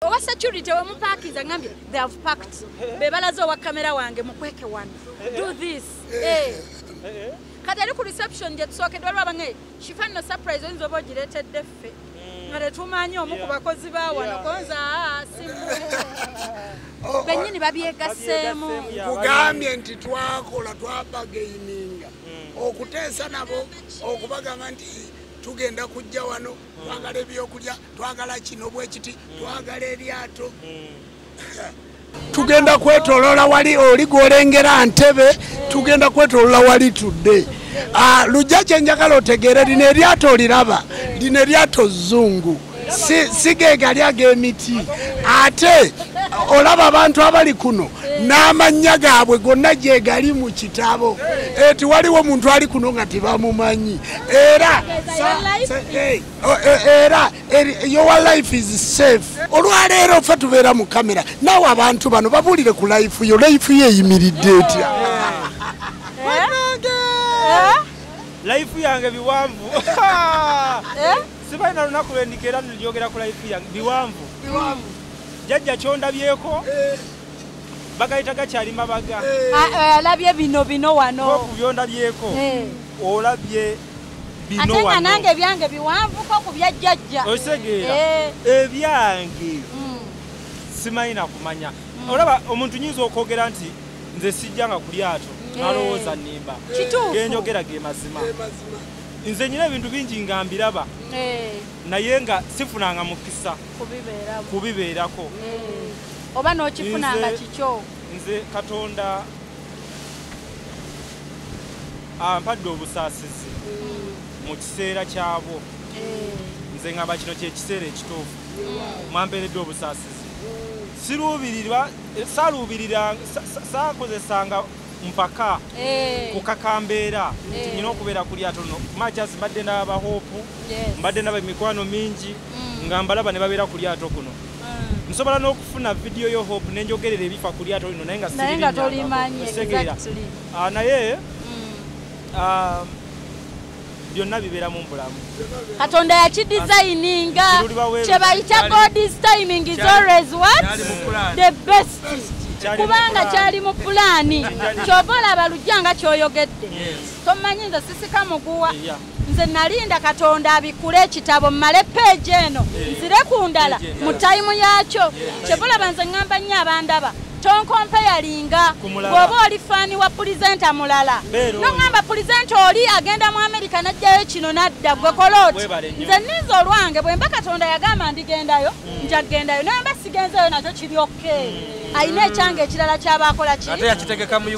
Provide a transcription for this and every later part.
Owa security wemupakinza ngambye they have packed. Bebalaze owa kamera wange mukweke wano. Do this. Kati ali ku reception gye tusookedde waliwo abange Shifa nno surprise oyinza oba ogireetedde ffe. Nga tetumanyi omu ku bakozi ba wano konza simu. Bennyini babyegasseemu. Kugambye nti twakola twabagaininga okuteesa nabo okubagamba nti tugenda kujja wano twagala ebyokulya twagala kino bwekiti twagala eryato. Tugenda kwetolola wali oli gwolengera ntebe tugenda kwetolola wali tudde. Lujja kyenjagala otegeere lino eryato oliraba lino eryato zzungu si ge gali ag'emiti ate olaba abantu abali kuno n'amannya gaabwe gonna gye gali mu kitabo. Tiwaliwo muntu ali kuno nga tebamumanyi. Era era your life is safe. Olwaleero ffe tubeera mu kamera naawe abantu bano babuulire ku life yo life yo eyimiridde etya? Life yange biwanvu. Sibalina lunaku lwendikeera njogera ku life yange biwanvu. Jjajja kyondabyeko bagayita gakyali mabaga. Alabye bino bino wano. Ku byondabyeko olabye bino wano. Ate nga nange ebyange biwanvuko ku bya jjajja. Osegeera ebyange simanyi na kumanya. Olaba omuntu nyinza okwogera nti nze sijjanga ku lyato nalowooza nnimba. Genjogera ge mazima. Nze nyina ebintu bingi nga mbiraba naye nga sifunanga mukisa kubibeerako. Oba n'okifunanga kikyo. Nze Katonda ampadde obusaasizi mu kiseera kyabwo. Nze ngamba kino kye kiseera ekituufu. Mwampeeredde obusaasizi. Saaluubirira saakozesanga mpaka kukakambeera nti nyina okubeera ku lyato lino. Machas mbadde ndaba Hope, mbadde ndaba emikwano mingi nga mbalaba ne babeera ku lyato kuno. Nsobola n'okufuna vidiyo yo Hope ne njogerera ebifa ku lyato lino naye nga sirinya. Naye byonna bibeera mu bulamu. Katonda yakidesigninga kye bayita God's timing is always what? The best. Kubanga kyali mu pulaani ky'oba olaba Lujja nga ky'oyogedde. Tomanyi nze sisika muguwa. Nze nalinda Katonda abikule ekitabo mmale peegi eno nzire ku ndala mu tayimu yakyo. Ky'oba olaba nze ŋŋamba nnyo abandaba tonkompeyalinga bw'oba oli faani wa pulizenta mulala noŋŋamba pulizenta oli agenda mu Amerika n'ajjayo kino n'adda gwe kola oti. Nze nninze olwange bwe mba Katonda yagamba ndigendayo nja kugendayo naye mba sigenzeyo nakyo kiri okay. Alina ekyange ekirala ky'abaakola ki?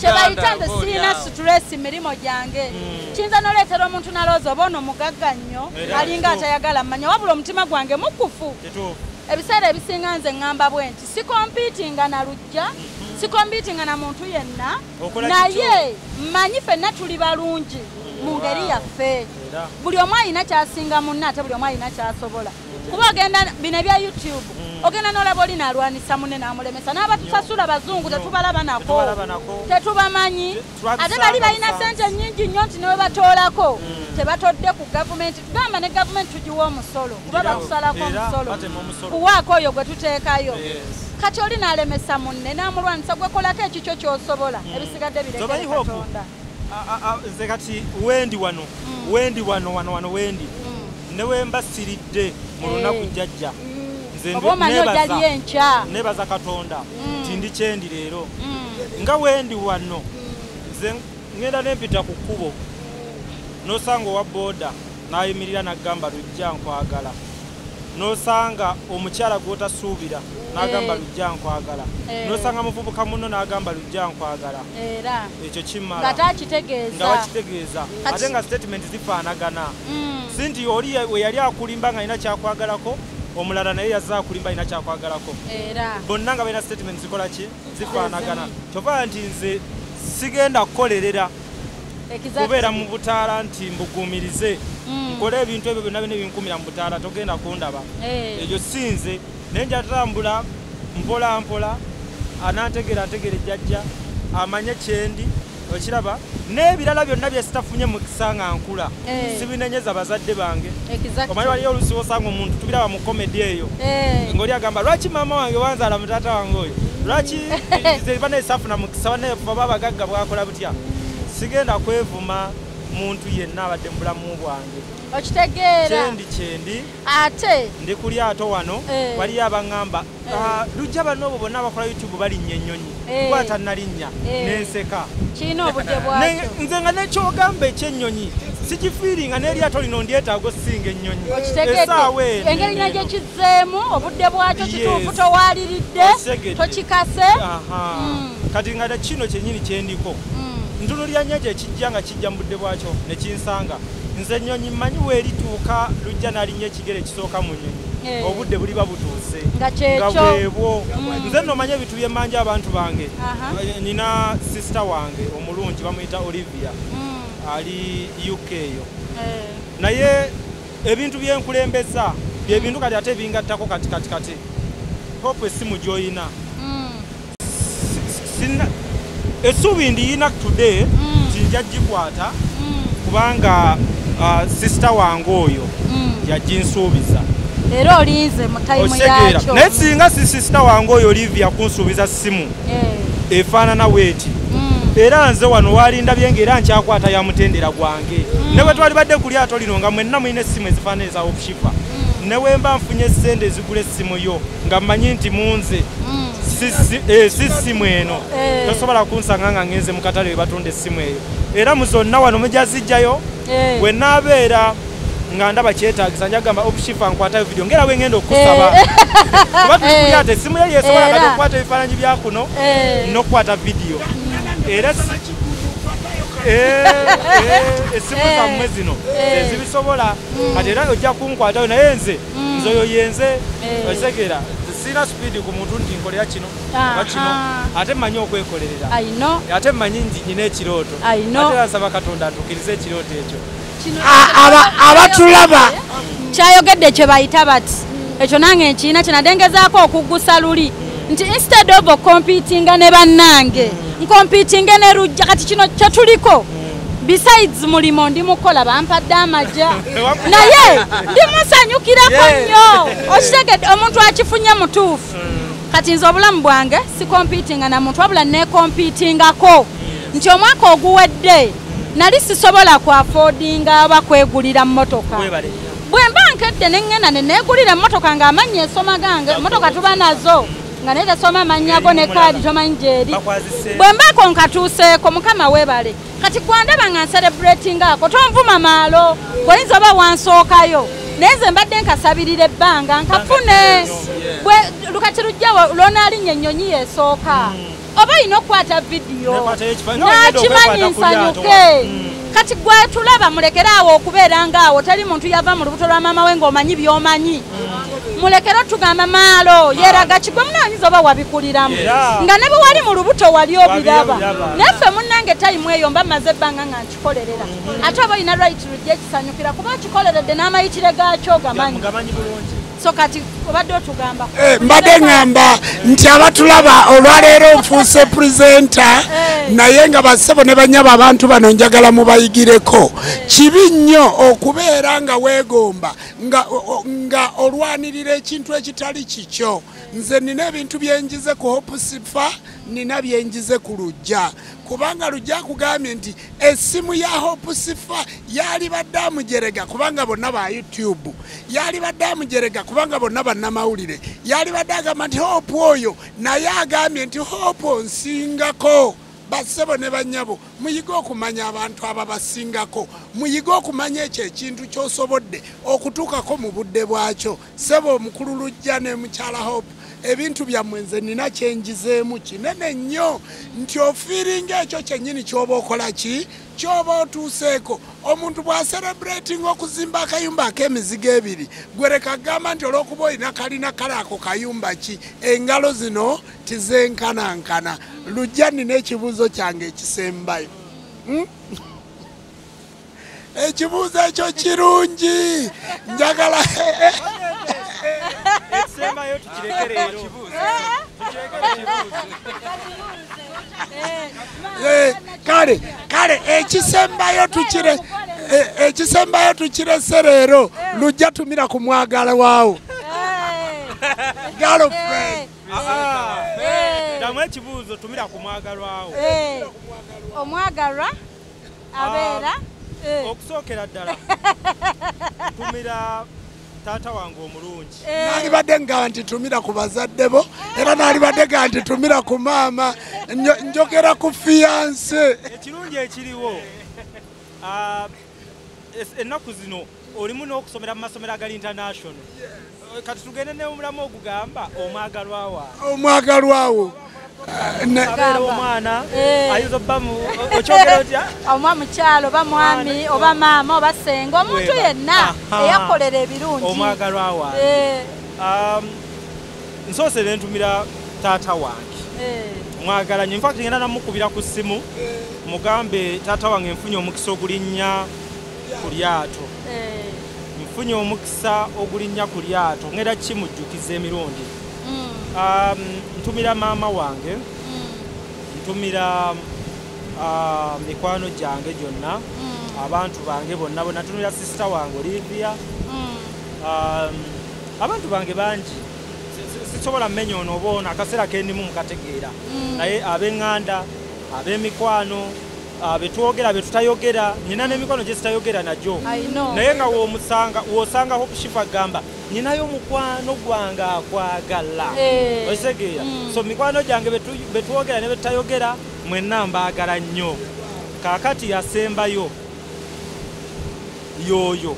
Kye bayita nze sirina stress mirimu gyange. Kiyinza n'oleetera omuntu n'alowooza oba ono mugagga nnyo alinga atayagala mmanya wabula omutima gwange mukufu. Ebiseera ebisinga nze ŋŋamba bwe nti sikompiitinga na Lujja, sikompiitinga na muntu yenna, naye mmanyi ffenna tuli balungi mu ngeri yaffe. Buli omu alina ky'asinga munne ate buli omu alina ky'asobola. Kuba ogenda bino ebya YouTube ogenda n'olaba oli n'alwanisa munne n'amulemesa n'abatusasula bazungu tetubalaba nako tetubamanyi ate bali balina ssente nnyingi nnyo nti ne bwe batoolako tebatodde ku gavumenti. Tugamba ne gavumenti tugiwa omusolo kuba batusalako omusolo kuwaako oyo gwe tuteekayo. Kati oli n'alemesa munne n'amulwanisa gwe kolako ekikyo ky'osobola ebisigadde birekere Katonda. Nze kati wendi wano wendi wano wano wano wendi ne wemba siridde mu lunaku jjajja nze nebaza Katonda nti ndi kyendi leero nga wendi wano nze ngenda nempita ku kkubo n'osanga owa booda n'ayimirira n'agamba Lujja nkwagala n'osanga omukyala gw'otasuubira n'agamba Lujja nkwagala n'osanga muvubuka munno n'agamba Lujja nkwagala. Ekyo kimala nga takitegeeza ate nga statement zifaanagana. Si nti oli we yali akulimba nga alina kyakwagalako omulala naye yazze akulimba alina kyakwagalako. Bonna nga balina statement zikola ki? Zifaanagana. Kyova nti nze sigenda kukolerera kubeera mu butaala nti mbuguumirize nkole ebintu ebyo byonna byonna ebinkumira mu butaala togenda kundaba. Ekyo si nze naye nja tambula mpola mpola anantegeera ntegeera jjajja amanye kyendi Okiraba n'ebirala byonna bye sitafunye mukisa nga nkula sibinenyeza bazadde bange. Omanyi waliyo oluusi osanga omuntu tubiraba mu comedy eyo ng'oli agamba lwaki maama wange wanzaala mutaata wange oyo, lwaki banesafuna mukisa banefuba babagagga bwakola butya. Sigenda kwevuma muntu yenna abadde mu bulamu bwange. Okitegeera kyendi ate ndi ku lyato wano waliyo abaŋŋamba Lujja bano abo bonna abakola YouTube balinnya ennyonyi kwata nalinnya nenseka kirina obudde bwakyo. Nze nga nekyogamba ekyennyonyi sikifiiringa n'eryato lino ndyetaaga osinga ennyonyi. Essaawa eno engeri nagyo kizzeemu obudde bwakyo kituufu, towaaliridde tokikase. Kati nga kino kyennyini kyendiko ntunulira nnyo ekyo ekijja nga kijja mu budde bwakyo ne kinsanga. Nze ennyonyi mmanyi weerituuka Lujja n'alinnya ekigere ekisooka mu nnyonyi obudde buliba butuuse nga bwebwo. Nze nno mmanyi ebintu bye mmanja abantu bange. Nina sisita wange omulungi bamuyita Olivia ali UK eyo, naye ebintu byenkulembeza byebintu kati ate bingattako kati kati kati Hope essimu gy'oyina essuubi ndiyina today nti nja gikwata kubanga sisita wange oyo yaginsuubiza era olinze mu time yakyo. Naye singa si sisita wange oyo Olivia kunsuubiza simu efaanana weeti, era nze wano walindabye ng'era nkyakwata ya mutendera gwange. Ne bwe twalibadde ku lyato lino nga mwenna mulina essimu ezifaanana eza Hope Shifa, ne bwe mba nfunye essente ezigula essimu yo nga mmanyi nti munze si simu eno tosobola kunsanga nga ngenze mu katale we batunda essimu eyo. Era mu zonna wano mujja zijjayo bwe naabeera nga ndaba kyetaagisa njagamba Hope Shifa nkwatayo video ngera bwe ngenda okusaba kuba tuli ku lyato essimu ye yesobola kati okukwata ebifaananyi bya kuno n'okukwata vidiyo. Era essimu zammwe zino zezibisobola kati era ojja kunkwatayo, naye nze oyo yenze otegeera sirina speed ku muntu nti nkolera kino oba kino, ate mmanyi okwekolerera, ate mmanyi nti nina ekirooto, ate era nsaba Katonda atuukirize ekirooto ekyo. Abatulaba kyayogedde kye bayita bati ekyo nange nkiina kye nadengezaako okuggusa luli nti instead of competinga ne bannange nkompitinge ne Lujja. Kati kino kyetuliko besides mulimo ndi mukola bampadde amagya naye ndi musanyukirako nnyo. Okitegedde omuntu akifunye mutuufu. Kati nze obulamu bwange si competinga na muntu wabula nekompitingako nti omwaka oguwedde nali sisobola ku affordinga oba kwegulira mmotoka. Bwe mba nkedde ne ŋŋenda ne neegulira emmotoka ng'amannya esoma gange, emmotoka tuba nazo nga naye tesoma amannya go ne kaadi tomanyi gy'eri. Bwe mbaako nkatuuseeko Mukama weebale. Kati gwandaba nga ncelebratingako tonvuma maalo bw'oyinza oba wansookayo, naye nze mbadde nkasabirira ebbanga nkafune. Kati Lujja lw'onaalinnya ennyonyi yeesooka oba olina okukwata vidiyo n'akimanyi nsanyuke. Kati gwe tulaba mulekere awo okubeera ng'awo teri muntu yava mu lubuto lwa maama we ng'omanyi by'omanyi. Mulekere otugamba maalo yeeraga kigwe munaanyiza oba wabikuliramu nga ne bwe wali mu lubuto wali obiraba. Naye ffe munnange tayimu eyo mba mmaze ebbanga nga nkikolerera, ate oba olina right Lujja ekisanyukira kuba okikoleredde n'amayitire gaakyo gamanyi. So kati obadde otugamba mbadde ŋŋamba nti abatulaba olwaleero nfuuse presenter, naye nga bassebo ne bannyabo abantu bano njagala mubayigireko. Kibi nnyo okubeera nga weegomba nga olwanirira ekintu ekitali kikyo. Nze nina ebintu byenjize ku Hope Shifa, nina byenjize ku Lujja, kubanga Lujja akugambye nti essimu ya Hope Shifa yalibadde amujerega kubanga bonna ba YouTube, yalibadde amujerega kubanga bonna bannamawulire, yalibadde agamba nti Hope oyo, naye agambye nti Hope onsingako. Bassebo ne bannyabo muyige okumanya abantu ababasingako, muyige okumanya ekyo ekintu ky'osobodde okutuukako mu budde bwakyo. Ssebo omukulu Lujja ne mukyala Hope, ebintu byammwe nze nina kyenjizeemu kinene nnyo nti ofiiringa ekyo kyennyini ky'oba okola ki ky'oba otuuseeko. Omuntu bw'acelebratinga okuzimba akayumba ak'emizigo ebiri, gwe leka kugamba nti olw'okuba olina kalina kale ako kayumba ki, engalo zino tizenkanankana. Lujja nina ekibuuzo kyange ekisembayo. Ekibuuzo ekyo kirungi njagala ekisembayo tukireke leero. Kale kale ekisembayo tukire ekisembayo tukirese leero Lujja tumira ku mwagala waawo. Girlfriend. Damu ekibuuzo tumira ku mwagalwawo. Omwagalwa abeera okusookera ddala tumira taata wange omulungi. Nalibadde nga nti tumira ku bazadde bo era nalibadde nga nti tumira ku maama njogera ku fiance. Ekirungi ekiriwo ennaku zino olimu n'okusomera mu masomero agali international. Kati tugende ne omulamu ogugamba omwagalwa wange. Omwagalwawo. Abeera omwana ayinza obba okyogera otya? Omwa mukyalo oba mwami oba maama oba ssenga omuntu yenna eyakolera ebirungi. Omwagalwa wange. Nsoose ne ntumira taata wange. Mwagala nnyo. In fact ngenda namukubira ku ssimu mugambe taata wange nfunye omukisa ogulinnya ku lyato. Nfunye omukisa ogulinnya ku lyato ngenda kimujjukiza emirundi. Ntumira maama wange, ntumira mikwano gyange gyonna, abantu bange bonna bonna, ntumira sisita wange Olivia, abantu bange bangi sisobola mmenya ono oba ono akaseera kendimu mukategeera, naye ab'eŋŋanda, ab'emikwano, betwogera betutayogera, nina n'emikwano gye sitayogera nagyo, naye nga w'osanga Hope Shifa gamba ninayo mukwano gwange akwagala. Okitegeera? So mikwano gyange betwogera ne betutayogera mwenna mbaagala nnyo. Kaakati yasembayo yoyo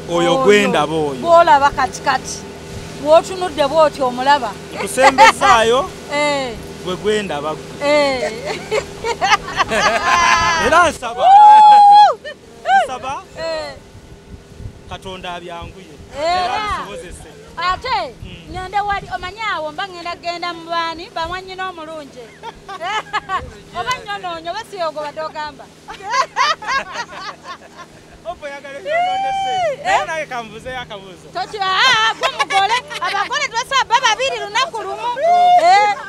oyo gwendaba oyo gw'olaba katikati bw'otunudde bw'otyo omulaba nkusembezaayo gwe gwendaba gwe. Era nsaba Katonda abyanguye era abisobozese. Ate ngende wali omanye awo mba ngenda genda mu baani bamwannyina omulungi oba nnyonoonyo oba si ogo badde ogamba. Opo yagala ebyononese naye nange kambuzeeyo akabuuzo. Gwe mugole abagole twasaba babiri lunaku lumu.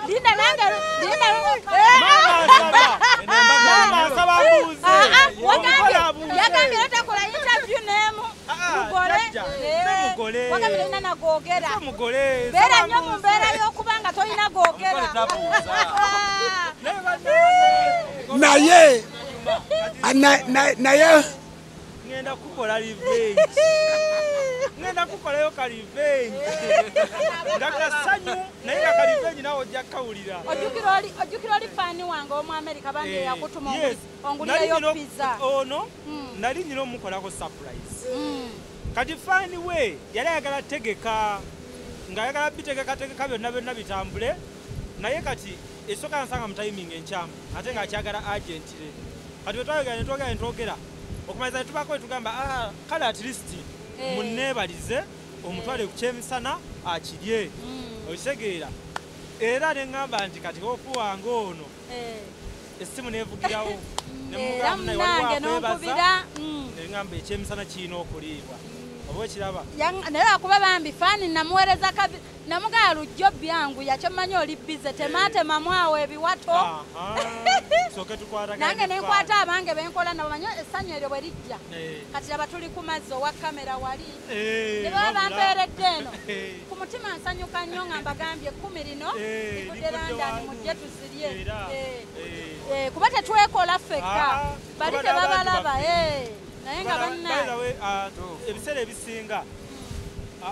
Linda nange linda. Maama nsaba mbuuze. Yagambye otakola interview n'emu. Mugole. Wagambye tolina nagogera. Beera nnyo mu mbeera y'okuba nga tolina googera. Naye naye ngenda kukola revenge. Ngenda kukolayo ka revenge. Nga kasanyu naye nga ka revenge nawe ojja kukawulira. Ojjukira oli faani wange omu America bambi eyakutuma ongulireyo pizza. Ono nali nnina omukolako surprise. Kati faani we yali ayagala tegeka ng'ayagala bitegekategeka byonna byonna bitambule, naye kati esooka nsanga mu timing enkyamu ate ng'akyagala agentire. Kati bwe twayogera ne twogera ne twogera okumaliza ne tubaako tugamba kale at least munneebalize omutwale ku kyemisana akirye. Okitegeera? Era ne ŋŋamba nti kati Hope wange ono essimu neevugirawo ne mugamba naye waliwo akwebaza ne ŋŋamba ekyemisana kirina okuliibwa. Oba okiraba? Naye lwakuba bambi faani namuweereza namugala Lujja byangu yakyomanyi oli bize temaatemamu awo ebiwato. Nange nenkwata abange benkola nabo manyi essanyu eryo bwe lijja. Kati laba tuli ku mazzi owa kamera wali. Ne baba bampeeredde eno. Ku mutima nsanyuka nnyo nga mbagambye 10 lino livudde London mujje tuzirye. Kuba tetwekola ffekka bali tebabalaba. Naye nga bannange ebiseera ebisinga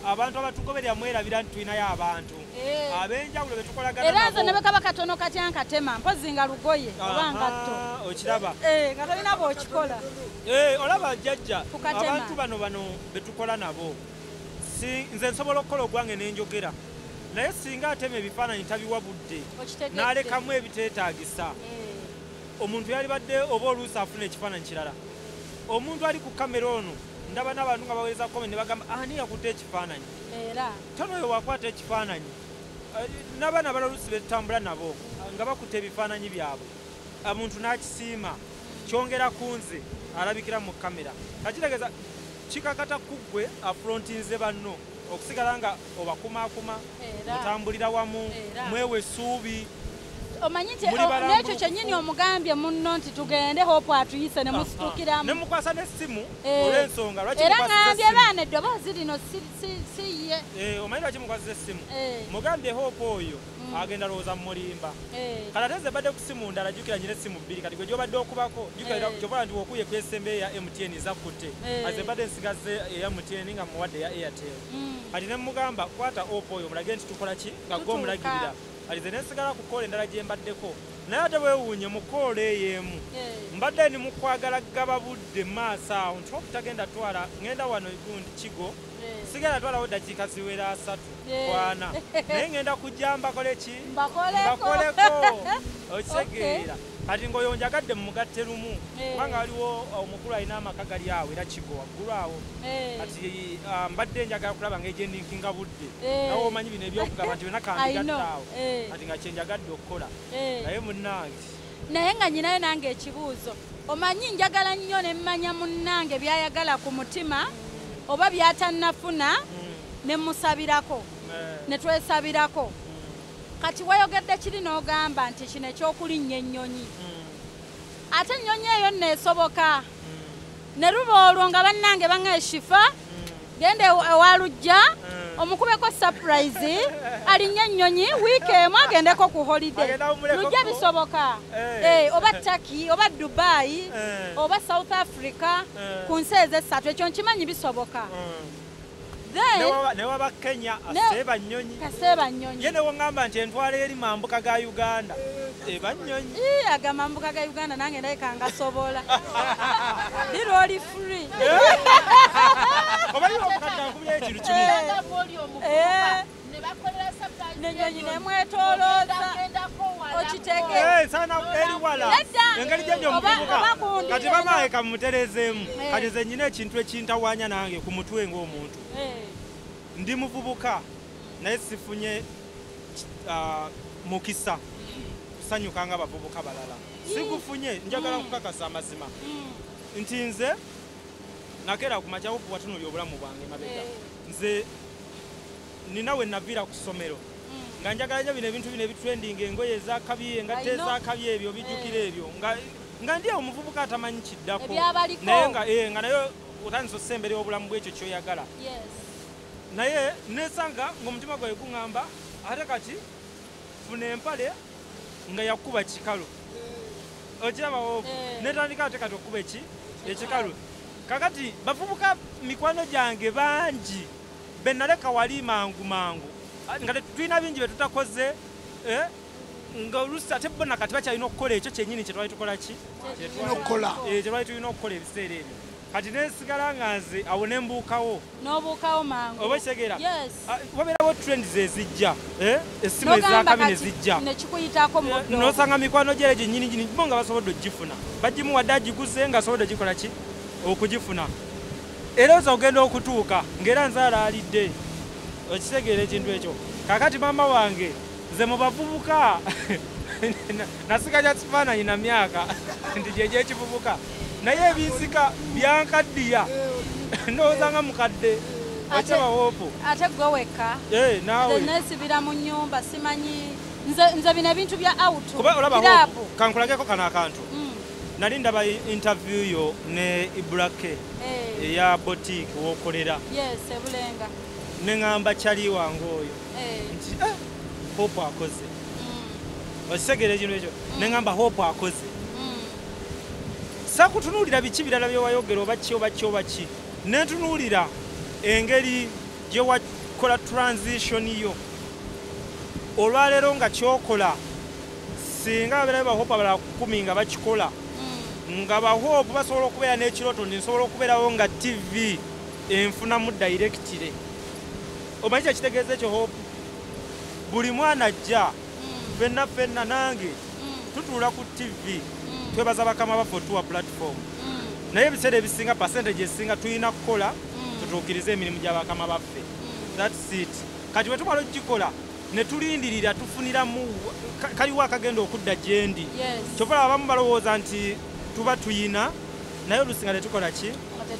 abantu abatugoberera mwerabira nti tulinayo abantu ab'enjawulo be tukolagana nabo. Era nze ne bwe kaba katono katya nkatema mpozzi nga lugoye oba ngatto. Okiraba? Nga tolina bw'okikola. Olaba jjajja abantu bano be tukola nabo nze nsobola okukola ogwange ne njogera, naye singa atema ebifaananyi tabiwa budde n'alekamu ebiteetaagisa. Omuntu yalibadde oba oluusi afuna ekifaananyi kirala. Omuntu ali ku kamera ono ndaba n'abantu nga baweereza comment ne bagamba ani yakutte ekifaananyi. Era tono oyo wakwata ekifaananyi. N'abaana abalala oluusi betutambula nabo nga bakutte ebifaananyi byabwe, omuntu n'akisiima kyongera ku nze alabikira mu kamera. Kakitegeeza kikakata ku ggwe afrontinze banno Okusigala nga obakumaakuma, mutambulira wamu, mwewe essuubi. Omanyi nti n'ekyo kyennyini omugambye munno nti tugende Hope atuyise ne musitukiramu. Ne mukwasa n'essimu olw'ensonga lwaki era ngambye baana eddoboozi lino si ye. Omanyi lwaki mukwasiza essimu? Mugambye Hope oyo agenda lowooza mulimba. Kati ate nze mbadde ku ssimu ndala, jjukira nyina essimu bbiri, kati gwe gy'obadde okubako jjukira ky'obola nti wokuye ku esembe eya MTN zakutte. Nze mbadde nsigaze eya MTN nga muwadde eya Airtel. Kati ne mugamba kwata Hope oyo omulage nti tukola ki nga gwe omulagirira. Kati nze ne nsigala ku kkola endala gye mbaddeko. Naye ate weewuunye mu kkola eyo emu mbadde ndi mu kwagala gaba budde maaso awo nti Hope tagenda twala, ŋŋenda wano gundi Kigo, sigala twalawo ddakiika ziwera 3 kwana, naye ŋŋenda kujja mbakole ki? Mbakoleko. Okitegeera. Kati ng'oyo njagadde mmugatte lumu kubanga waliwo omukulu alina amaka gali awo era Kigo waggulu awo. Kati mbadde njagala kulaba ng'egye budde, nawe omanyi bino ebyokugaba nti byonna kambigatte awo, kati nga kye njagadde okukola. Naye munnange, naye nga nyinayo nange ekibuuzo, omanyi njagala nnyo ne mmanya munnange by'ayagala ku mutima oba by'atannafuna ne musabirako ne twesabirako. Kati wayogedde kiri n'ogamba nti kino ekyokulinnya ennyonyi, ate ennyonyi eyo nno esoboka ne luba olwo nga bannange baŋŋa Shifa genda ewa Lujja omukubeko surprise alinnya ennyonyi wiiki emu agendeko ku holiday. Lujja bisoboka, oba Turkey oba Dubai oba South Africa, ku nsi ezo essatu, ekyo nkimanyi bisoboka. Ne waba Kenya aseeba nnyonyi. Kaseeba nnyonyi. Ye ne wongamba nti entwala eri mambuka ga Uganda eba nnyonyi. Aga mambuka ga Uganda nange ndabika ngasobola. Liro oli free. Oba yo omukadde ankubira ekintu kimu. Ne bakolera surprise n'ennyonyi nemwetoolooza okitegeera. Sana eri wala engeri gye omuvubuka kati bamaye kamuterezeemu. Kati nze nnyina ekintu ekintawaanya nange ku mutwe ng'omuntu. Ndi muvubuka naye sifunye mukisa kusanyuka nga abavubuka balala. Sigufunye, njagala nkukakasa amazima nti nze nakeera ku makya Hope watunuulira obulamu bwange mabega. Nze nina we naviira ku ssomero nga njagala nnyo bino ebintu bino ebitrending, engoye ezakabi, engatto ezakabi, ebyo bijjukira ebyo nga ndi omuvubuka atamanyi kiddako, naye nga naye otandise osemberera obulamu bw'ekyo ky'oyagala. Naye nesanga ng'omutima gwange guŋŋamba ate kati funa empale nga yakuba kikalu. Okiraba Hope? Netandika ate kati okuba ekikalu. Kakati bavubuka mikwano gyange bangi be naleka wali mangu mangu nga tulina bingi bye tutakoze, nga oluusi ate bo nakati bakyalina okukola ekyo kyennyini kye twali tukola ki? Kye twali tulina okukola ebiseera ebyo. Kati nesigala nga nze awo ne mbuukawo. N'obuukawo mangu. Oba okitegeera? Wabeerawo trends ezijja, essimu ezakabi ne zijja. Ne kikuyitako mu budde. N'osanga mikwano gye gyennyini nnyini bo nga basobodde okugifuna. Bagimuwadde agiguze ng'asobodde ogikola ki? Okugifuna. Era oza ogenda okutuuka ng'era nzaala alidde. Okitegeera ekintu ekyo? Kaakati maama wange nze mu bavubuka nasigaja kifaananyi na myaka nti gye gy'ekivubuka, naye ebinsika byankaddiya ndowooza nga mukadde. Okiraba Hope? Ate gwe wekka naawe nesibira mu nnyumba simanyi nze bino ebintu bya out. Kuba olaba Hope, kankulageko kano akantu. Nali ndaba interview yo ne Ibrake eya boutique w'okolera. Yes, ebulenga. Ne ŋŋamba kyali wange oyo nti Hope akoze. Okitegeera ekintu ekyo? Ne ŋŋamba Hope akoze. Sakutunuulira biki birala bye wayogera oba ki oba ki oba ki. Ne ntunuulira engeri gye wakola transition yo. Olwaleero nga ky'okola singa babeerayo ba Hope abalala 10 nga bakikola, nga ba Hope basobola okubeera n'ekirooto nti nsobola okubeerawo nga TV enfunamu directly. Omanyi kye kitegeeza ekyo Hope? Buli mwana ajja ffenna ffenna nange tutuula ku TV twebaza bakama baffe otuwa platform, naye ebiseera ebisinga percentage esinga tulina kukola tutuukirize emirimu gya bakama baffe. That's it. Kati bwe tumala okugikola ne tulindirira tufuniramu kaliwo akagenda okudda gye ndi. Kyova abamu balowooza nti tuba tuyina, naye oluusi nga tetukola ki?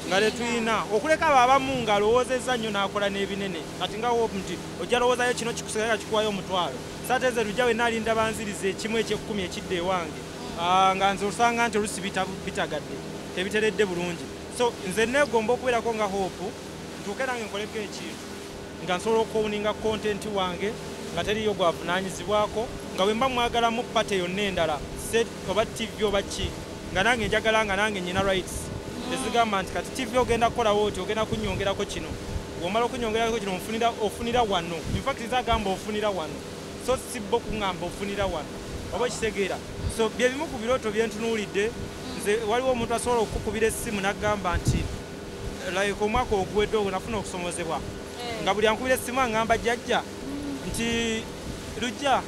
Nga tetuyina. Okuleka abo abamu nga alowoozezza nnyo n'akola n'ebinene. Kati nga Hope nti ojja lowoozayo kino kikusigala kikuwayo omutwalo. Saate nze Lujja we naalinda banzirize ekimu eky'ekkumi ekidda ewange. Nga nze osanga nti oluusi bitagadde, tebiteredde bulungi. So nze neegomba okubeerako nga Hope, ntuuke nange nkoleko ekintu nga nsobola okuowninga content wange nga teriyo gwavunaanyizibwako, nga bwe mba mwagalamu party yonna endala, set oba TV oba ki, nga nange njagala nga nange nnyina rights ezigamba nti kati TV ogenda kukolawo oti, ogenda kunnyongerako kino, bw'omala okunyongerako kino ofunira wano. In fact nze agamba ofunira wano, so si bo kuŋŋamba ofunira wano, oba okitegeera. So bye bimu ku birooto bye ntunuulidde. Nze waliwo omuntu asobola okukubira essimu n'agamba nti like omwaka oguwedde ogwo nafuna okusomozebwa, nga buli ankubira essimu aŋŋamba jjajja nti Lujja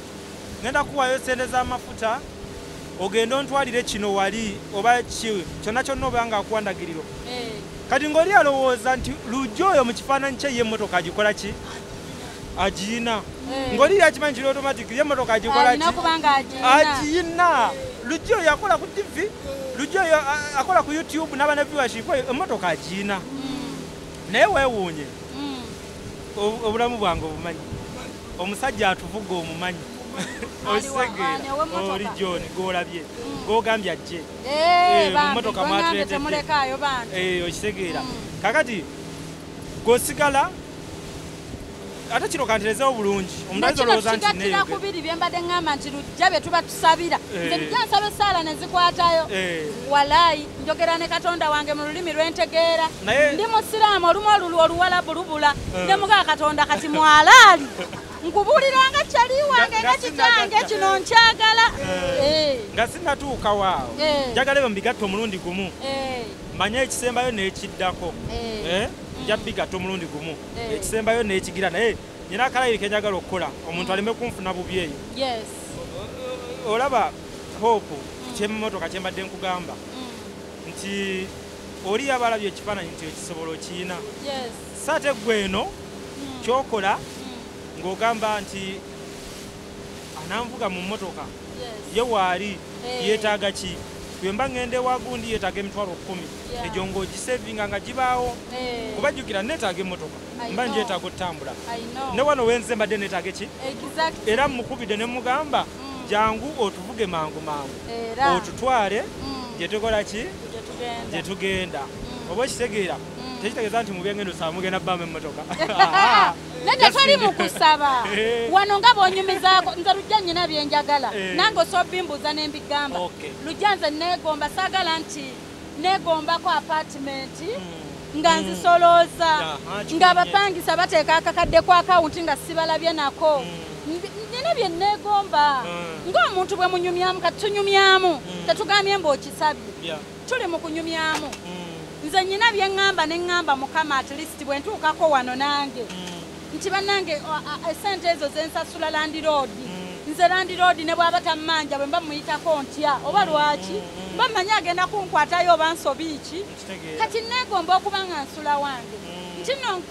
ngenda kuwaayo ssente z'amafuta ogende ontwalire kino wali oba ki kyonna kyonna oba nga akuwa ndagiriro. Kati ng'oli alowooza nti Lujja oyo mu kifaananyi kye ye emmotoka agikola ki? Agiyina. Ng'oli akimanyi kiri automatic ye emmotoka agikola ki? Agiyina. Lujja oyo akola ku TV, Lujja oyo akola ku YouTube n'aba ne viewership, emmotoka agiyina. Naye weewuunye obulamu bwange obumanyi, omusajja atuvuga omumanyi. Ositegeera oli John gw'olabye gw'ogambye ajje mu mmotoka mwatuleetedde, okitegeera. Kakati gw'osigala ate kino kanterezeewo bulungi, omuntu ayinza olowooza nti neeyoge. Kubiri bye mbadde ŋŋamba nti Lujja bye tuba tusabira, nze Lujja nsaba essaala ne zikwatayo. Walaayi njogera ne Katonda wange mu lulimi lwe ntegeera. Ndi musiraamu, olumu oluwalabu lubula, ne mugaa Katonda kati mwalaali nkubuuliranga kyali wange nga kitange kino nkyagala. Nga sinnatuuka waawo, njagala ebyo mbigatte omulundi gumu, manye ekisembayo n'ekiddako. Nja bigatta omulundi gumu, ekisembayo n'ekigira, naye nina akalayiri ke njagala okukola omuntu aleme kunfuna bubi eyo. Olaba Hope ky'emmotoka kye mbadde nkugamba nti oli yaba alabye ekifaananyi nti ekisobola okiyina. So ate ggwe eno ky'okola ng'ogamba nti ananvuga mu mmotoka ye waali yeetaaga ki, bwe mba ŋŋenda ewa gundi yeetaaga emitwalo 10, egyo ng'ogisevinga nga gibaawo, kuba jjukira neetaaga emmotoka, mba ngyetaaga otambula. Ne wano wenze mbadde neetaaga ki, era mmukubidde ne mugamba jangu otuvuge mangu mangu otutwale gye tukola ki, gye tugenda. Oba okitegeera, tekitegeeza nti mu byengendo osaba mugenda bbaamu emmotoka. Nedda toli mu kusaba wano nga bw'onyumizaako. Nze Lujja nnyina bye njagala, nange osobola bimbuuza ne mbigamba. Lujja nze neegomba, saagala nti neegombako apartment nga nzisolooza, ng'abapangisa bateeka akakadde ku akawunti nga sibalabye nako. Nina bye neegomba ng'omuntu bwe munyumyamu. Kati tunyumyamu, tetugambye mbu okisabye, tuli mu kunyumyamu. Nze nnyina bye ŋŋamba ne ŋŋamba Mukama at least bwe ntuukako wano nange nti bannange essente ezo ze nsasula landiroodi, nze landiroodi ne bw'aba tammanja bwe mba muyitako ntya oba lwaki mba mmanyi agenda kunkwatayo oba nsobi ki. Kati neegomba okuba nga nsula wange nti nno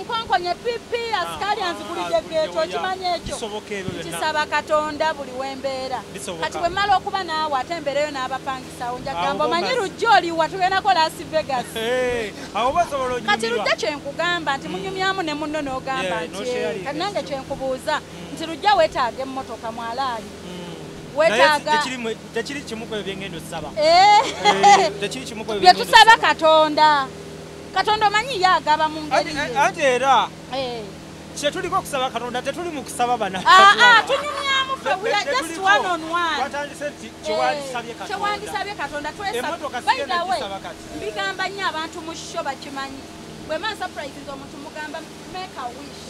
nkonkonye pipi asikaali anzigulidde geeto, okimanyi ekyo nkisaba Katonda buli wembeera. Kati bwe mmala okuba naawe ate embeereyo n'abapangisawo, njagamba omanyi Lujja oliwa tugendako Las Vegas. Kati Lujja kye nkugamba nti munyumyamu ne munno n'ogamba nti kati nange kye nkubuuza nti Lujja weetaaga emmotoka mwalaali, weetaaga tekiri kimu ku ebyo bye ngenda osaba, bye tusaba Katonda. Katonda omanyi ye agaba mu ngeri ye. Ate era kye tuliko okusaba Katonda tetuli mu kusaba bana. Tunyumyamu ffe, we are just one on one. Watandise nti kyewandisabye Katonda, kyewandisabye Katonda twesaba. By the way, mbigamba nnyo abantu mu show bakimanyi, bwe mba surprise omuntu mugamba make a wish.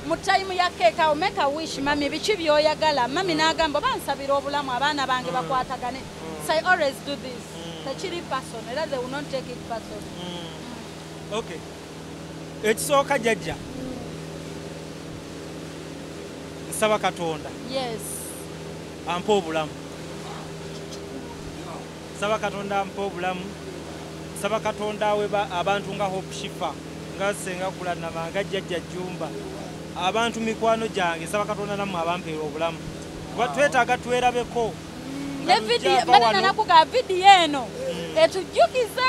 Mu time ya cake awo make a wish, mami biki by'oyagala, mami n'agamba oba nsabira obulamu abaana bange bakwatagane. So I always do this. Tekiri person, era they will not take it person. Okay. Ekisooka jjajja, nsaba Katonda ampe obulamu, nsaba Katonda ampe obulamu, nsaba Katonda awe abantu nga Hope Shifa, nga Ssenga Kulanama, nga Jjajja Jjumba, abantu mikwano gyange, nsaba Katonda nammwe abampeera obulamu, kuba twetaaga twerabeko. Ne vidiyo, mbadde nanakuga vidiyo eno Etujjukiza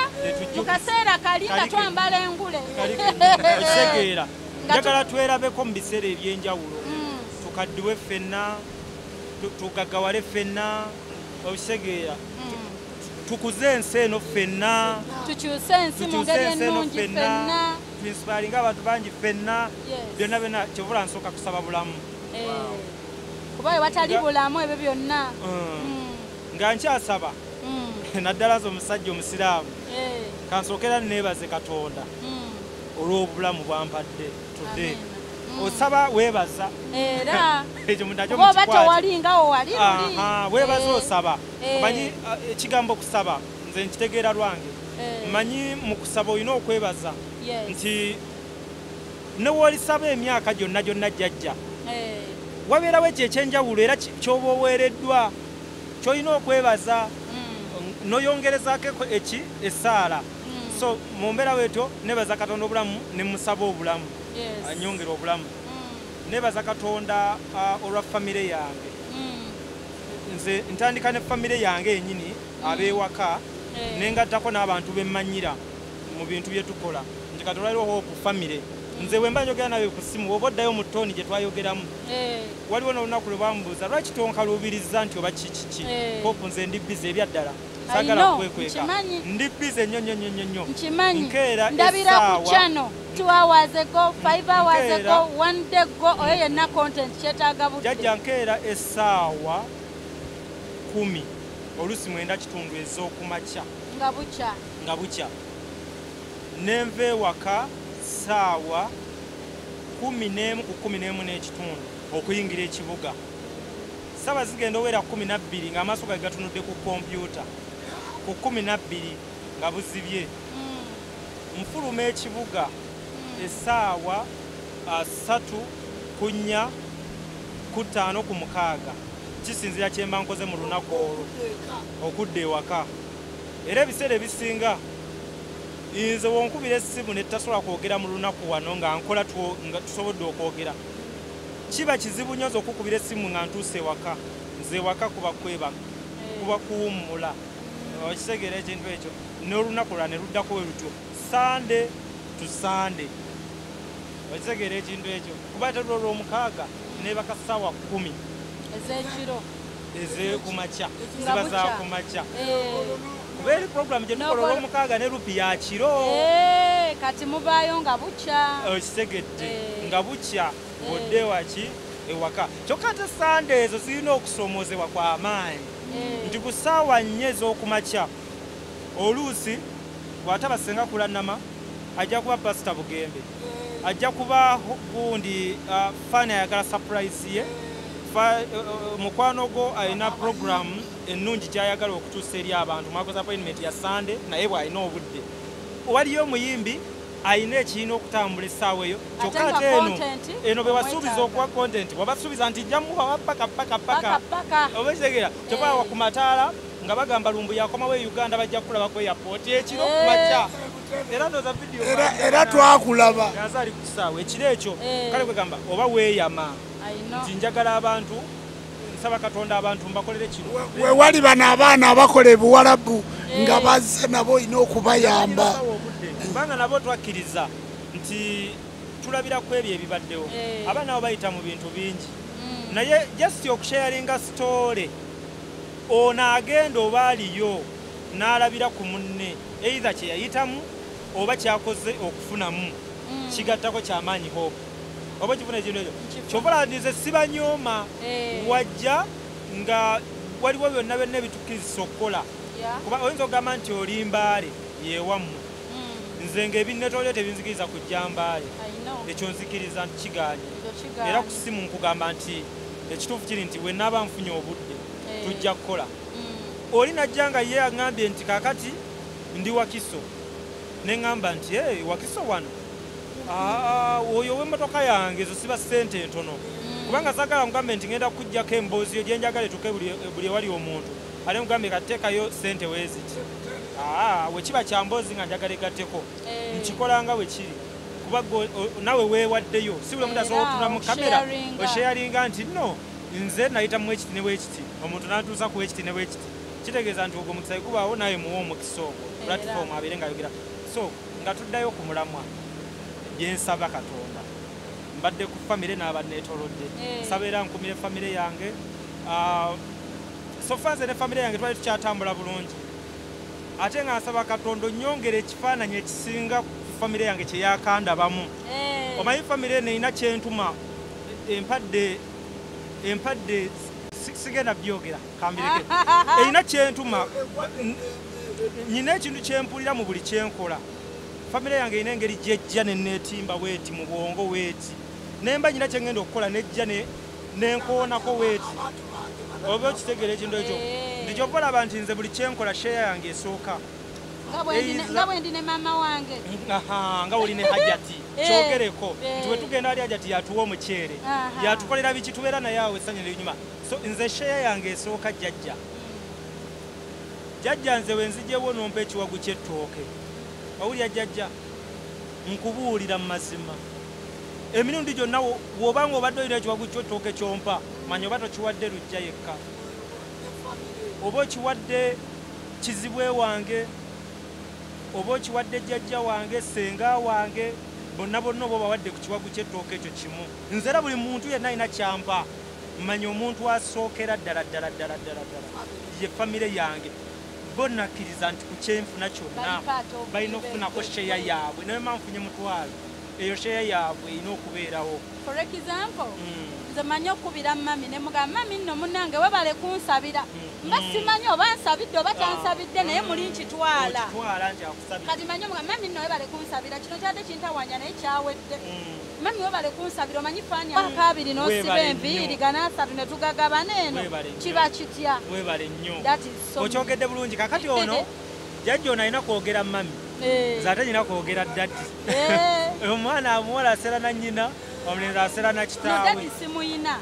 mu kaseera kali nga twambala engule. Ekitegeera. Njagala twerabeko mu biseera eby'enjawulo. Tukaddiwe ffenna, tugaggawale ffenna, okitegeera. Tukuze ensi eno ffenna. Tukyuse ensi mu ngeri ennungi ffenna. Tuinsiparinga abantu bangi ffenna. Byonna byonna kyovula nsooka kusaba bulamu. Kuba watali bulamu ebyo byonna. Nga nkyasaba. Naddala nze omusajja omusiraamu. Kansookera neebaze Katonda olw'obulamu bwampadde today. Osaba weebaza. Era ekyo muntu akyo oba tewali nga wali luli. Weebaza osaba. Omanyi ekigambo kusaba nze nkitegeera lwange. Mmanyi mu kusaba olina okwebaza nti ne w'olisaba emyaka gyonna gyonna jjajja. Wabeerawo ekyo ekyenjawulo era ky'oba oweereddwa ky'olina okwebaza n'oyongerezaako eki essaala. So mu mbeera bwetyo neebaza Katonda obulamu ne musaba obulamu. Anyongera obulamu. Neebaza Katonda olwa famire yange. Nze ntandika ne famire yange yennyini ab'ewaka nengattako n'abantu bemmanyira mu bintu bye tukola. Nti Katonda aliwo Hope famire. Nze bwe mba njogera nawe ku ssimu oba oddayo mu ttooni gye twayogeramu. Waliwo n'olunaku lwe bambuuza lwaki tonkaluubiriza nti oba kiki. Hope nze ndi busy ebyaddala. Saagala kwekweka. Ndi busy nnyo nnyo nnyo nnyo. Nkeera ndabira ku channel 2 hours ago, 5 hours ago, 1 day ago, oyo yenna content kyetaaga budde. Jjajja nkeera essaawa 10 oluusi 9:15 ez'okumakya. Nga bukya. Nga bukya. Nenva ewaka ssaawa 11 ku 11:15 okuyingira ekibuga. Ssaawa zigenda owera 12 ng'amaaso gange gatunudde ku kompyuta. Ku 12 nga buzibye. Nfuluma ekibuga essaawa 3 ku 4 ku 5 ku 6. Kisinziira kye mba nkoze mu lunaku olwo okudda ewaka. Era ebiseera ebisinga nze wonkubira essimu ne tasobola kwogera mu lunaku wano nga nkola nga tusobodde okwogera. Kiba kizibu nnyo nze okukubira essimu nga ntuuse ewaka. Nze ewaka kuba kwebaka, kuba kuwummula. Okitegeera ekintu ekyo n'olunaku lwa ne luddako we lutyo. Sunday to Sunday. Okitegeera ekintu ekyo kuba ate lwo olwomukaaga neebaka ssaawa 10 ez'ekiro. Ez'okumakya. Ziba za kumakya. Kuba eri program gye tukola olwomukaaga ne lupi ya kiro. Kati mubaayo nga bukya. Okitegedde nga bukya ng'odde waki ewaka. Kyokka ate Sunday ezo zirina okusoomoozebwa kwa maanyi. Nti ku ssaawa 4 ez'okumakya oluusi bw'ataba Ssenga Kulannama ajja kuba Pasita Bugembe. Ajja kuba gundi faani ayagala surprise ye. Mukwano gwo alina program ennungi gy'ayagala okutuusa eri abantu. Mwakoze appointment ya Sunday naye bw'alina obudde. Waliyo omuyimbi alina ekirina okutambula essaawa eyo. Kyokka ate eno bwe basuubiza okuwa content, bw'abasuubiza nti nja mubawa paka paka paka. Oba kitegeera kyova wa ku mataala nga bagamba Lumbu yakomawo e Uganda bajja kukulaba ku airport ekiro ku makya. Era ndowooza video era twakulaba. Gaza ali ku kisaawe ekiro ekyo kale kwegamba oba weeyama. Nti njagala abantu nsaba Katonda abantu mbakolere kino. We wali bano abaana abakola ebuwalabu nga bazze nabo olina okubayamba. Kubanga nabo twakkiriza nti tulabira ku ebyo ebibaddewo. Abaana abo bayita mu bintu bingi. Naye just okusharinga story ono agenda oba aliyo n'alabira ku munne either kye yayitamu oba kyakoze okufunamu kigattako kyamaanyi Hope. Oba kifuna ekintu ekyo. Kyova nze sibanyooma wajja nga waliwo byonna byonna ebitukkiriza okukola. Kuba oyinza okugamba nti oli Mbaale yeewammwe. Nze ng'ebinnetoolero tebinzikiriza kujja Mbaale. Ekyo nzikiriza nti kigaanye. Era ku ssimu nkugamba nti ekituufu kiri nti bwe naaba nfunye obudde tujja kukola. Oli najja nga ye aŋŋambye nti kaakati ndi Wakiso. Ne ŋŋamba nti Wakiso wano. Oyo ow'emmotoka yange ezo siba ssente ntono. Kubanga saagala nkugambe nti ngenda kukuggyako emboozi yo gye njagala etuuke buli ewali omuntu. Ate nkugambe kateekayo ssente weeziti. We kiba kya mboozi nga njagala egatteko. Nkikola nga bwe kiri. Kuba nawe weewaddeyo. Si buli omuntu asobola okutunula mu kamera osharinga nti no nze nayita mu ekiti ne bwekiti. Omuntu n'antuusa ku ekiti ne bwekiti. Kitegeeza nti ogwo mukisa gubaawo naye muwe omukisa ogwo platform abeere ng'ayogera. So nga tuddayo ku mulamwa, byensaba Katonda, mbadde ku famire n'abanneetoolodde, nsaba era nkumire famire yange. So far nze ne famire yange twali tukyatambula bulungi, ate nga nsaba Katonda onnyongere ekifaananyi ekisinga ku famire yange kye yakandabamu. Omanyi famire eno erina kyentuma, empadde sigenda byogera kambireke, erina kyentuma, nyina ekintu kyempulira mu buli kyenkola. Famire yange erina engeri gyejja neneetimba weeti mu bwongo weeti, nemba nyina kyengenda okukola nejja nenkoonako weeti, oba okitegeera ekintu ekyo. Nti kyova olaba nti nze buli kyenkola sheya yange esooka. Nga bwe ndi ne maama wange. Nga oli ne Hajati, kyogereko nti bwe tugenda ali Hajati yatuwa omuceere, yatukolera biki, tubeera naye awo essanyu linyuma. So nze sheya yange esooka jjajja. Jjajja nze we nzijewo nompa ekiwagu ky'ettooke. Owulira jjajja, nkubuulira mu mazima, emirundi gyonna bw'obanga obadde olina ekiwagu ky'ettooke kyompa, manya oba tokiwadde Lujja yekka, oba okiwadde kizibwe wange, oba okiwadde jjajja wange, ssenga wange, bonna bonna oba obawadde ku kiwagu ky'ettooke ekyo kimu. Nze era buli muntu yenna alina kyampa, manya omuntu asookera ddala ddala ddala ddala ddala ye famire yange. Bo nakkiriza nti ku kyenfuna kyonna balina okufunako sheya yaabwe, naye mba nfunye mutwalo, eyo sheya yaabwe erina okubeerawo. For example, nze manyi okukubira mami ne mugamba, mami nno munnange webale kunsabira, mba simanyi oba nsabidde oba tansabidde, naye muli nkitwala. Kati manyi omugamba, mami nno webale kunsabira, kino kyadde kintawanya naye kyawedde. Mami webale kunsabira, omanyi faani akaabiri n'osiba enviiri gana asatu ne tugagabana eno, kiba kitya? Webale nnyo. Okyogedde bulungi. Kakati ono jjajja ono alina kwogera mami, nze ate nyina kwogera daddy. Omwana omuwala asera na nnyina, omulenzi asera na kitaawe. Daddy simuyina.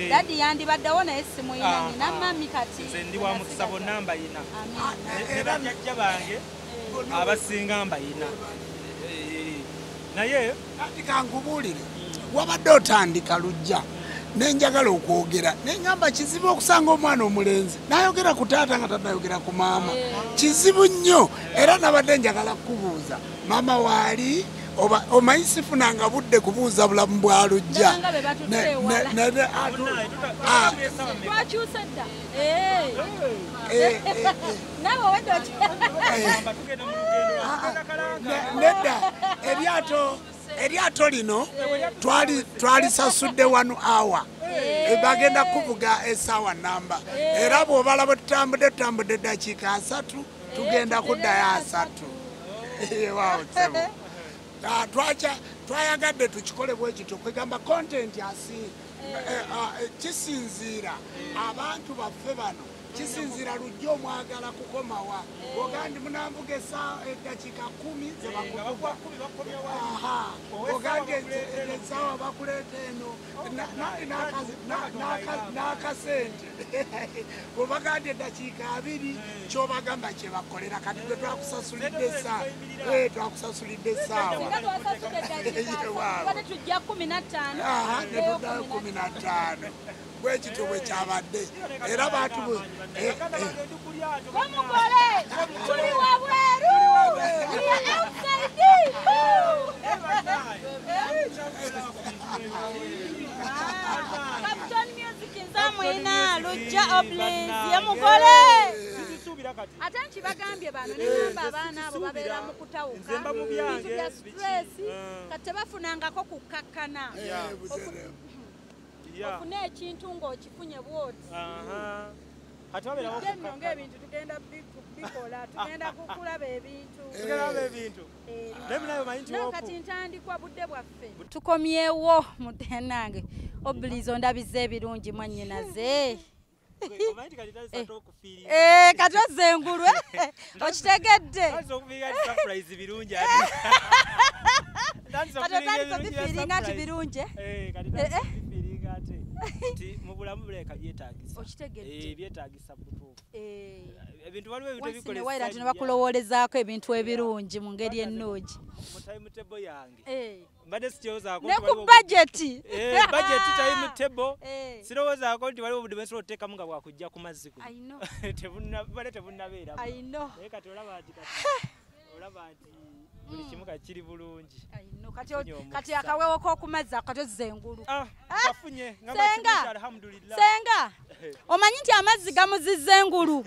Daddy yandibaddewo naye simuyina, nina mami kati. Nze ndi wa mukisa bonna mbayina. Ne bajjajja bange abasinga mbayina. Naye kati kankubuulire, wabadde otandika Lujja nenjagala okwogera, neŋŋamba kizibu okusanga omwana omulenzi n'ayogera ku taata nga tannayogera ku maama, kizibu nnyo. Era nabadde njagala kukubuuza maama waali oba omanyi sifunanga budde kubuuza bulamu bwa Lujja. Twakyuse dda. Naawe obadde nedda, eryato lino twalisasudde 1 hour, bagenda kuvuga essaawa namba, era bw'obala bwe tutambudde ddakiika 3 tugenda kuddayo 3. Waawo ssebo. Twayagadde tukikole bwe kityo, kwegamba content kisinziira abantu baffe bano, kisinziira Lujja omwagala kukomawa. Bw'ogamba munanvuga eddakiika 10 ze bakuvuga, bw'ogamba essaawa bakuleeta eno n'akasente, bw'obagamba eddakiika 2 ky'obagamba kye bakolera. Kati gwe twakusasulidde essaawa, twakusasulidde essaawa, tujja 15, ne tuddayo 15. Bwe kityo bwe kyabadde. Era bantu bamugole tuli wabweru, we are outside. Captain Music nzamwina Lujja Oblis ye mugole. Ate nkibagambye bano ne ngamba abaana abo babeera mu kutawuka, bintu bya stress, kati tebafunangako kukkakkana. Ofune ekintu ng'okifunye bw'oti. Kati wabeerawo nno ng'ebintu tugenda bikola, tugenda kukulaba ebintu. Tugenda ebintu. Naye munaye omanyi nti kati ntandikwa budde bwaffe. Tukomyewo mutenange. Oblis ondabiza ebirungi mwannyinaze. Kati ozze engulu, okitegedde. Kati otandise obifiiringa nti birungi. Nti mu bulamu buleka byetaagisa. Okitegedde. Byetaagisa butuufu. Ebintu waliwo ebintu ebikola essanyu. Waira nti ne bakulowoolezaako ebintu ebirungi mu ngeri ennungi. Mu timetable yange. Mbadde sikirowoozaako ne ku budget. Budget time table. Sirowoozaako nti waliwo obudde bwensobola oteekamu nga bwakujja ku mazzi kuno. I know. Bale tebunnabeeramu. I know. Naye kati olaba nti buli kimu kati kiri bulungi. I know. Kati akawewo k'okumazzi ako kati ozza engulu. Kafunye ngamba kimu alhamdulillah. Senga, omanyi nti amazzi gamuzizza engulu.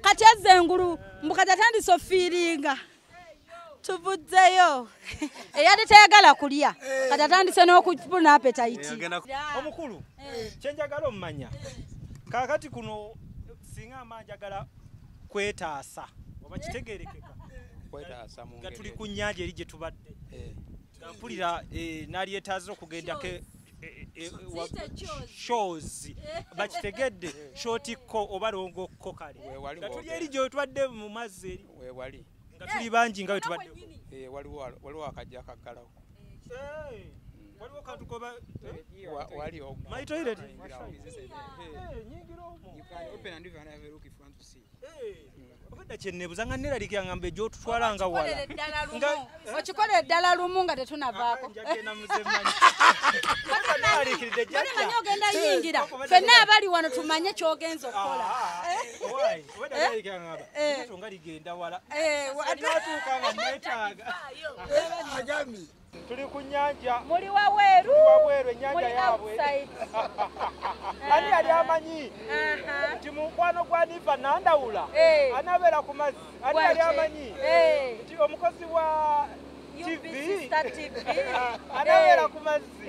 Kati azza engulu mbu kati atandise ofiiringa. Tuvuddeyo. Eyadde tayagala kulya kati atandise n'okufuna appetite. Omukulu, kye njagala omumanya kaakati kuno singa ama njagala kwetaasa oba kitegeerekeka nga tuli ku nnyanja eri gye tubadde nga mpulira nalyetaaza okugendako shows bakitegedde shortiko oba longoko kale nga tuli eri gye tubadde mu mazzi eri nga tuli bangi nga bwe tubaddeko. Waliwo akajja akaggalawo. Waliwo kantu koba waliwo my toilet. Nyingira omwo. You can open and even have a look if you want to see. Obadda kye neebuuza nga neeraliikira ngamba egy'otutwala nga wala. Okikolera ddala lumu nga tetunavaako. Njagenda muze mmanyi. Neeraliikiridde jjajja. Manyi ogenda yingira. Ffenna abali wano tumanye ky'ogenza okukola. Obadda neeraliikira ngamba eryato nga ligenda wala. Natuuka nga neetaaga. Agambye. Tuli ku nnyanja. Muli wabweru. Wabweru ennyanja yaabwe. Ani yali amanyi nti mukwano gwa Niva Nandawula anabeera ku mazzi? Ani yali amanyi nti omukozi wa TV anabeera ku mazzi?